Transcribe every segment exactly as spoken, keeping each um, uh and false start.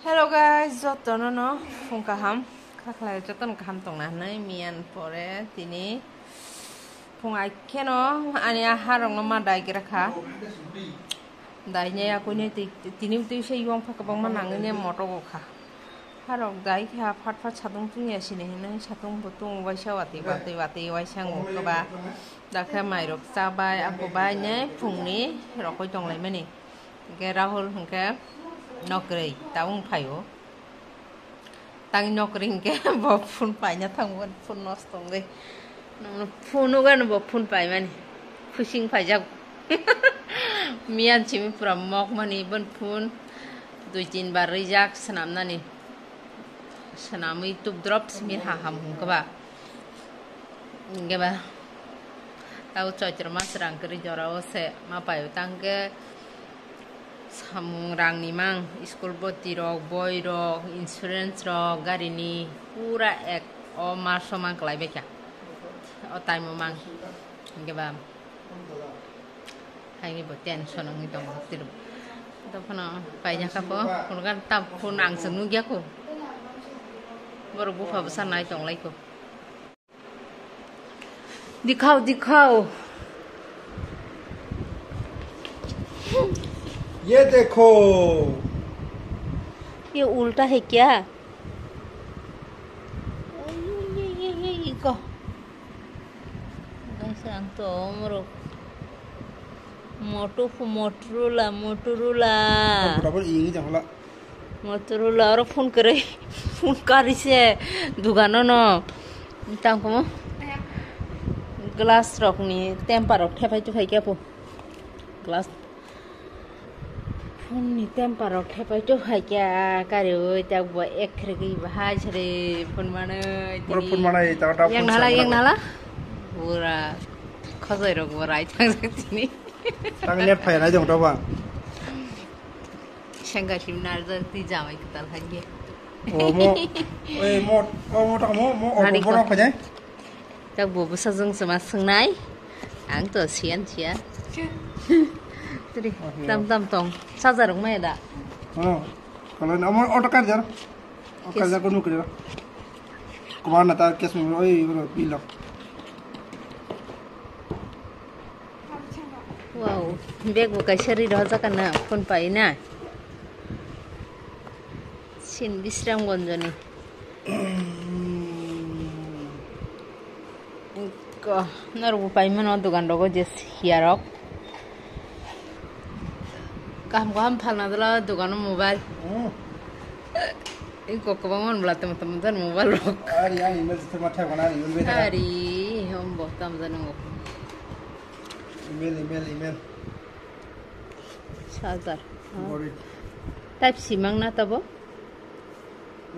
Hello guys, jotono no phung kaham, khakhlai jotono kaham tongna hwnwi miyan pore tini phung aikheno ani a harokno ma dai gra kha. Dai ne akuni twi, tini twi se yong pha kwbangma nangwi ne moto go kha. Harok dai kha phat phat satung tungya sini hinwi satung bo tung waisa watwi watwi watwi waisa ngo kwba. Dakhe mairok chabai, ako bai ne phungni rokoi tonglaimani. Hingke Rahul hingke nokri tabung phaio. Tang nokri hingke bo phone paina thango, phone nosto wngwi. Phone uga no bo phone paimani. Khusing paijak. Miyan simi pura mokmani bon phone. Dui tin bar rijak swnamnani. Swnamwi tubdrop simi ha ham hingke ba. Hingke ba. Tau choitro mas rang kwrwi jorao se ma paio tangke samung rangni mang, school boti rok, boi rok, insurance rok, garini pura ek o maso mang kwlai baikha. O time o mang. Hingke ba haini bo tension wngwi tongo tiro. Dophano paina kha po, phunukha tam phun ang se nukya kho. Borok bupha bwsa nai tonglaikho. दिखाओ, दिखाओ। ये देखो। ये उल्टा है क्या? ये, ये, ये, ये, ये को। Guys, ang to omorok. Motu, Motorola, Motorola. Double ing jang la. Motorola oro phone kwrwi, phone kari se dugano no. Tang komo glass rok ni temper rok thepai tuphai khe po. Glass phone ni temper rok thepai tuphai khe kari oi tak bo ek khrigwi bahai sari phone manwi. Oro tini phone manai ta ta yang phone nala, sa yang nala. Pura khojai rok bo rai thang tini. Tang net phai nai jong to ba. Sengga sim narjak twi jamai kwtal hai khe. O mo, oi mo, o mo ta mo, mo, o Nani mo borok ko. Phai nai. Tak bo bwsa jwng chwma swngnai. Ang to siyan siya. Tiri, Oh, yeah. Tam tam tong. Sajar rok maya da. Oh, kalau ni, amo auto kar jar. Kes- Kar jar ko nukri jar. Kumar na ta kes mo, oi, bro, bilok. Wow, bag bo kaisa ri rohorjak na, phone pai na. Sin Bisramganj ni. Ko, norok bo pai mano dogan rogo je siya rok. Kaham kaham phalna dala dogano mobile. Hmm. Iko kwbangma bwla tamo tamo jan mobile rok. Ari ani mobile se ma thai bana ari ulbe ta. Ari, hom bo tam jan ngo. Email, email, email. Charger. Got it. Type C mang na tabo?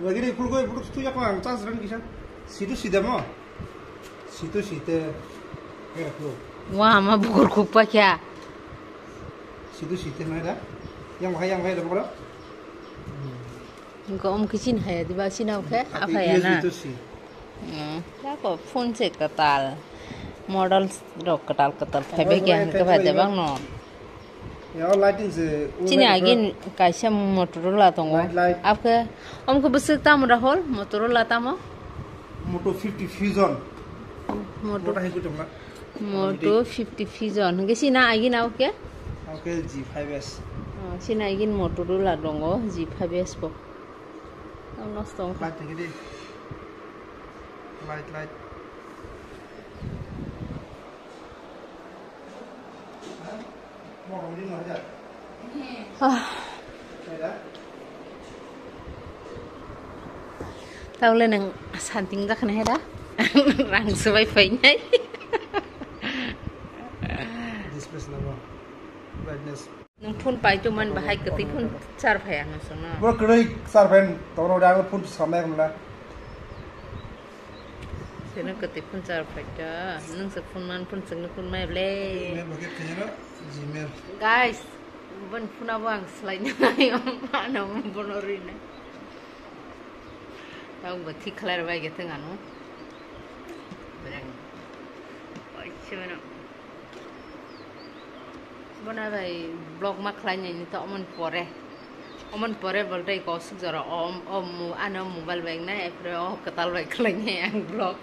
Lagi ni kulgoi bulu tu ya kau charge ran kisa. Situ sida mo. Situ site. Era kau. Wah, ma bukur kuk pa kya? Situ site na da. Yang bahai, yang bahai da bukra. Engko om khe chini haya diba, chini o khe aphaya na. Situ si. Hmm, ya ko phone se kwtal. Model rok kwtal kwtal phaibai khe hwnkhe phai de bang no. Ya, lighting se. Chini agin kaisa Motorola tongo. Light, light. Apkhe, om khe bwswk tamo Rahul? Motorola tamo? Moto fifty Fusion. Moto. Moto hai kuchuk na. Moto fifty Fusion. Hwnkhe chini agin o khe? O khe G five S. Oh, chini agin Motorola tongo, G five S bo. Ang nosto wngkha. Light tengkhe di. Light, light. Ah. Taule nang santing jakha na hera? Rang swbai phainai. Display se nangma. Brightness. Nwng phone paitokmani bahai kwtwi phone char phaiya nwswkno. Bro, kwrwi char phai tongno da, ang phone samai rwna. Sino kwtwi phone char phaikha. Nwngsa phone man phone chwngno phone mai ble. Email bo khe khaina Gmail. Guys, bon phone abo ang swlaina nai, ano bono rina. Tang bo thik khlai rwbai khe thang ano. Berang. Oi, sino. Bono bai vlog ma khlai nai ni to mon pore. Oman pore boltei kosuk jora o, o mu-, ano mobile bai nai, epre o kwtal bai khlai nai ang vlog.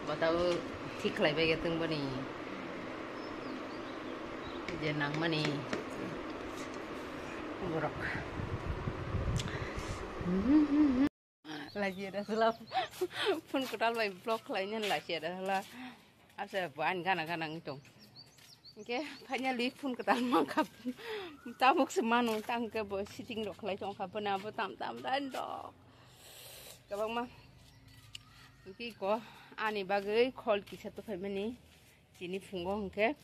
Botao thik khlai bai ya tong bani. Je nang mani borok. Lachi da sala phone kwtal bai vlog khlai nai lachi da sala. Asa bo ani gana gana wng tong. Hingke finally phone kwtal mankha. Tabuk se mano tangke bo sitting rok khlai tongkha bana bo tam tam dan rok. Kabangma. Hingke ko ani bagwi khol kisa to phaimani. Chini phungo hingke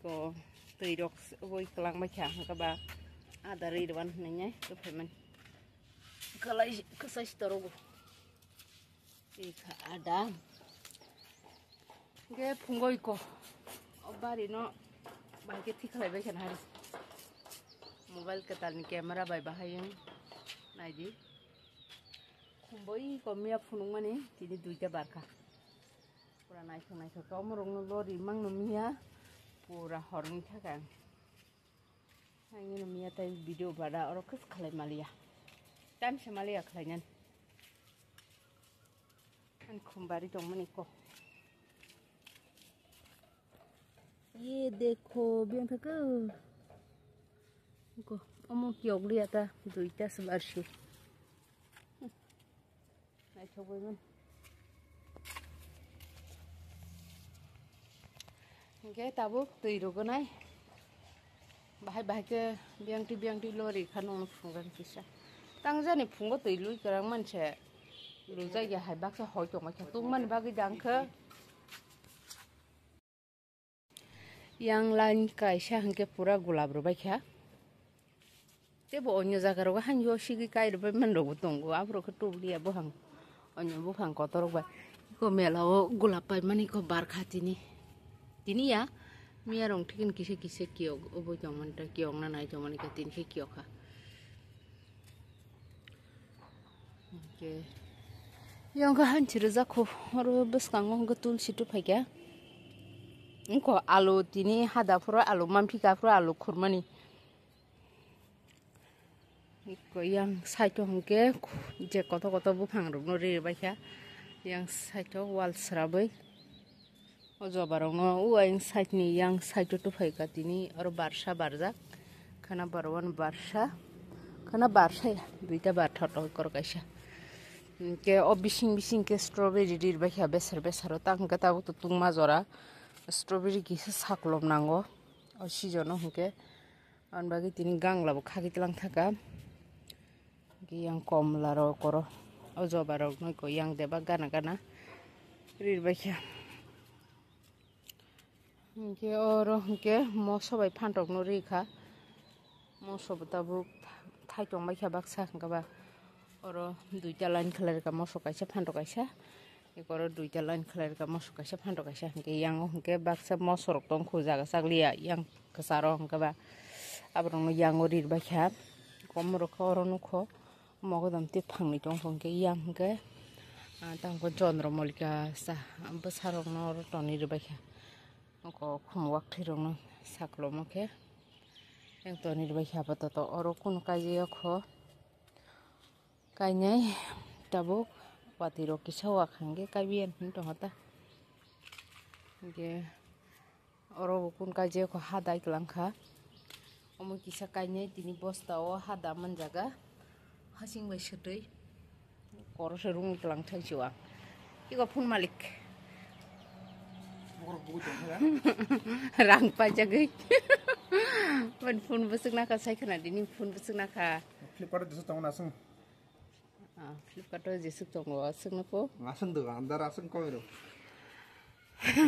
ko twi rok woi kwlang bai kha hingke ba ada rwi rwan hinai to phaimani. Kalai kasai sitorogo. Ikha ada. Ge phungo iko. O bari no bai ke thik khlai bai khan hari. Mobile kwtal ni camera bai bahai ang. Naidi. Khumbo iko miya phunung mani tini duita barkha. Pura naithok naithok ka omorok no lori mang no miya. Pura horni thakang. Ang ino miya tai video bada oro kis khalai maliya. Time se maliya khlai nani. Ani khumbari tongmani ko. Ye dekho, biyang thaka. Ko, omo kiyok liya ta, duita se barsi. Naithok bai man. Hingke tabuk twi rogonai. Bahai bahai ke biyangtwi biyangtwi lori kha nungno phunukgani kisa. Tangjani phungo twi lui kwrang manse. Lujai ya hai baksa hoi tongma khe tungmani bagwi dangkhe. Yang line kaisa hingke pura gulab rwbaikha. Tebo onyo jaga rogo hanjo sigi kai rwbai man rogo tongo. Aborok khe tubliya buphang, onyo buphang kotorok bai. Iko mela o gulab paimani ko barkha tini. Tini ya, miya rong thikin kisa kisa kiyok, obo tongmani ta kiyok na nai tongmani ka tini khe kiyok kha. Hingke, yang khe hanchi rijak kho, oro bwskango hingke tulsi tuphaikha. Wngkho alu tini hada phuru alu manphika phuru alu khurmani. Wngkho yang side o hingke je koto koto buphang rokno ri rwbaikha. Yang side o wall srabwi. O joba rok no o ayang side ni yang side o tufai ka tini oro barsa barjak khana barwan barsa khana barsa ya duita bar thoto kor kaisa hingke o bising bising ke strawberry rir bai kha beser beser o ta hingke tabuk to tungma jora strawberry kisa saklom nango o season o hingke. Aboni bagwi tini gangla bo khagwi tlang thaka. Hingke yang komla rok oro. O joba rok no ko yang deba gana gana rir bai kha. Hingke oro hingke moso bai phantok no ri kha. Moso bo tabuk thai tong bai kha baksa hingke ba. Oro duita line khlai rwkha moso kaisa phantok kaisa. Eko oro duita line khlai rwkha moso kaisa phantok kaisa hingke yang o hingke baksa moso rok tong kho jaga chakliya yang kwcharo hingke ba aborok no yang o ri rwbai kha komorok khe oro nukho mogodam tei phangni tong kho hingke yang hingke ah tamo khe chondro molika sa bwsa rok no oro tonwi rwbai kha oko khum waktwi rok no saklomo khe yang tonwi rwbai kha apato oro kunu kaijak ya kho. Kainai tabuk watwi rok kisa wakhang khe kaibi ani hwn tongkha ta. Hingke oro bo kun kaijak kho ha dai kwlang kha. Omo kisa kainai tini bosta o ha da manjaga. Hasing bai swtwi koro se rung kwlang thai se wang. Iko phun malik. Rang paijagwi. Phun bwswk nakha sai khna dini phun bwswk nakha. Flipkart o jesa tongo nasung. Ah, Flipkart o jeswk tongo, aswk no po. Aswk dogan, dar aswk koi ro.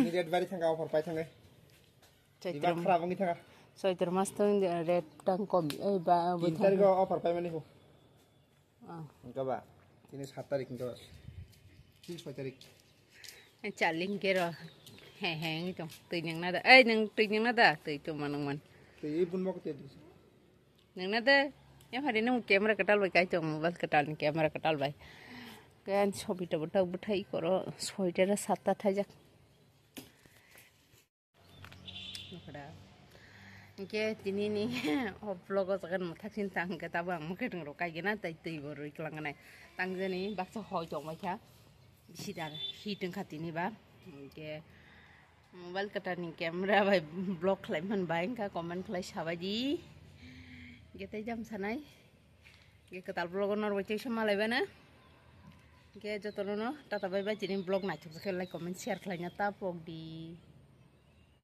Ni red bari thanga offer pai thanga. Iba Chaitra, khara bangi thanga. Chaitra mas to rate tang kom, eh, ba, ba Tin tarik o offer pai mani ho. Ah. Engka ba, tini sat tarik engka ba. Tini soi tarik. Chaling kero, he, he, ngi tong, twi nang nada, eh, nang twi nang nada, twi tong manang man. Twi bun mok twi. Nangna de, ya hari nung camera kwtal bai kai tong, mobile kwtal ni camera kwtal bai. Kaya sobi ta bwthai bwthai koro soita na satta thaijak. Nokra. Hingke tini ni o vlog o jaga no thaksin tang hingke tabo ang mokhe tong rok kaigena tai twi bo rwi klang nai. Tang jani baksa hoi tong bai kha. Bisi dar hit wngkha tini ba. Hingke mobile kwtal ni camera bai vlog khlai man bai wngkha comment khlai sabai di. Hingke tai jam sanai. Hingke kwtal vlog o norbai tei se malai bana. Hingke jotono no tata bai bai tini vlog naithok khe like comment share khlai na ta pok di.